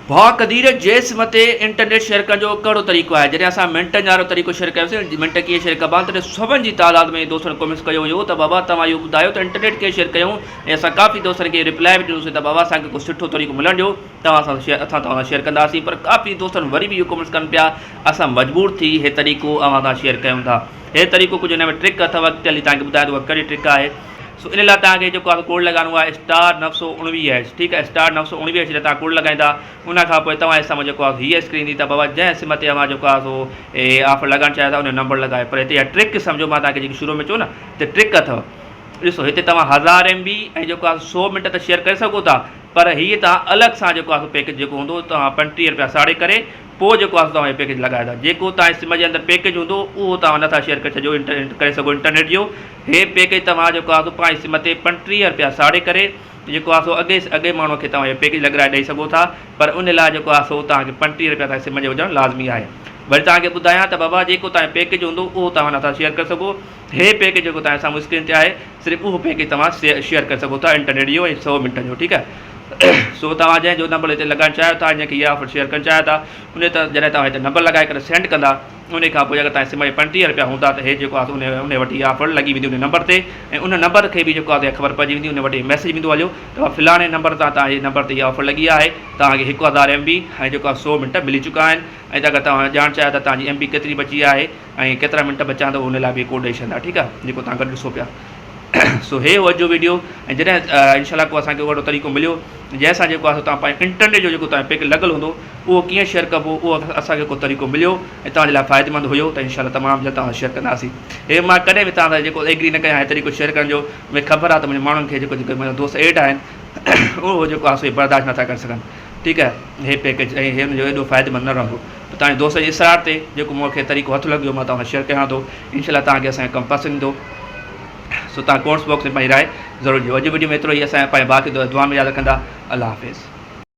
ڀاء قدير جي سم تي انٽرنيٽ شيئر ڪرڻ جو ڪهڙو طريقو آهي جڏهن اسان منٽن وارو طريقو شيئر ڪيوسين منٽ ڪيئن شيئر ڪبا آهن تڏهن سون جي تعداد ۾ دوستن ڪمينٽس ڪيو هيو ته بابا توهان اهو ٻڌايو ته انٽرنيٽ ڪيئن شيئر ڪيون ۽ اسان ڪافي دوستن کي رپلائي به ڏنوسين ته بابا اسان کي ڪو سٺو طريقو ملڻ ڏيو توهان سان شيئر اسان توهان سان شيئر ڪنداسين پر ڪافي دوستن وري به اهو ڪمينٽس ڪن پيا اسان مجبور ٿي هي طريقو اوهان سان شيئر ڪيون ٿا هي طريقو ڪجهه هن ۾ ٽرڪ اٿو اڳتي هلي توهان کي ٻڌايان ٿو اها ڪهڙي ٽرڪ آهي سو ان لاء توهان کي جيڪو آهي ڪوڊ لڳائڻو آهي اسٽار 919 هيش ٺيڪ آهي اسٽار 919 هيش جڏهن توهان ڪوڊ لڳائيندا ان کان پوء توهان جي سامهون جيڪو آهي هيء اسڪرين ايندي ته بابا جنهن سم تي اوهان جيڪو آهي سو آفر لڳائڻ چاهيو ٿا ان جو نمبر لڳايو پر هتي اها ٽرڪ سمجهو مان توهان کي جيڪي شروع ۾ چيو نه ته ٽرڪ اٿو ڏسو هتي توهان هزار ايم بي ۽ جيڪو آهي سو منٽ ته شيئر ڪري سگهو ٿا پر هيء توهان الڳ سان جيڪو آهي سو پيڪيج جيڪو هوندو توهان 35 رپيا ساڙي ڪري پوء جيڪو آهي سو توهان اهو پيڪيج لڳايو ٿا جيڪو توهان جي سم جي اندر پيڪيج هوندو اهو توهان نٿا شيئر ڪري ڇڏيو ڪري سگهو انٽرنيٽ جو هي پيڪيج توهان جيڪو آهي سو پنهنجي سم تي 35 رپيا ساڙي ڪري جيڪو آهي سو اڳي اڳي ماڻهو کي توهان اهو پيڪيج لڳرائي ڏئي سگهو ٿا پر ان لاء جيڪو آهي سو توهان کي 35 رپيا توهان جي سم جي هجڻ لازمي آهي وري توهان کي ٻڌايان ته بابا جيڪو توهان جو پيڪيج هوندو اهو توهان نٿا شيئر ڪري سگهو هي پيڪيج جيڪو توهان جي سامهون اسڪرين تي آهي صرف اهو پيڪيج توهان شيئر ڪري سگهو ٿا انٽرنيٽ جو ۽ سو منٽن جو ٺيڪ آهي سو توهان جنهن جو نمبر هتي لڳائڻ چاهيو ٿا جنهن کي اها آفر شيئر ڪرڻ چاهيو ٿا ان ته جڏهن توهان هتي نمبر لڳائي ڪري سينڊ ڪندا ان کان پوء اگر توهان سم جي 35 رپيا هوندا ته هي جيڪو آهي ان ان وٽ اها آفر لڳي ويندي ان نمبر تي ۽ ان نمبر کي به جيڪو آهي خبر پئجي ويندي ان وٽ ميسيج ويندو هليو ته فلاڻي نمبر تان توهان جي نمبر تي اها آفر لڳي آهي توهان کي 1000 ايم بي ۽ جيڪو آهي 100 منٽ ملي چڪا آهن ۽ اگر توهان ڄاڻ چاهيو ته توهان جي ايم بي ڪيتري بچي آهي ۽ ڪيترا منٽ بچيا آهن ته ان لاء به ڪوڊ ڏئي ڇڏندا ٺيڪ آهي جيڪو توهان گڏ ڏسو پيا سو هي هو اڄ جو ويڊيو ۽ جڏهن انشاء الله ڪو اسان کي اهڙو طريقو مليو جنهن سان جيڪو آهي سو توهان پنهنجي انٽرنيٽ جو جيڪو توهان پيڪ لڳل هوندو اهو ڪيئن شيئر ڪبو اهو اسان کي ڪو طريقو مليو ۽ توهان جي لاء فائديمند هيو ته انشاء الله تمام جلد توهان سان شيئر ڪنداسين هي مان ڪڏهن به توهان سان جيڪو ايگري نه ڪيان هي طريقو شيئر ڪرڻ جو مون کي خبر آهي ته منهنجي ماڻهن کي جيڪو جيڪو منهنجا دوست ايڊ آهن اهو جيڪو آهي سو برداشت نٿا ڪري سگهن ٺيڪ آهي هي پيڪيج ۽ هي ان جو ايڏو فائديمند نه رهندو ته توهان جي دوست جي اصرار تي جيڪو مون کي طريقو هٿ لڳيو مان توهان سان شيئر ڪيان ٿو انشاء الله توهان کي اسان جو ڪم پسند ايندو سو توهان ڪومنٽس باڪس ۾ پنهنجي راء ضرور ڏجو اڄ وڊيو ۾ ايترو ئي اسان پنهنجي ڀاء کي دعا ۾ ياد رکندا الله حافظ.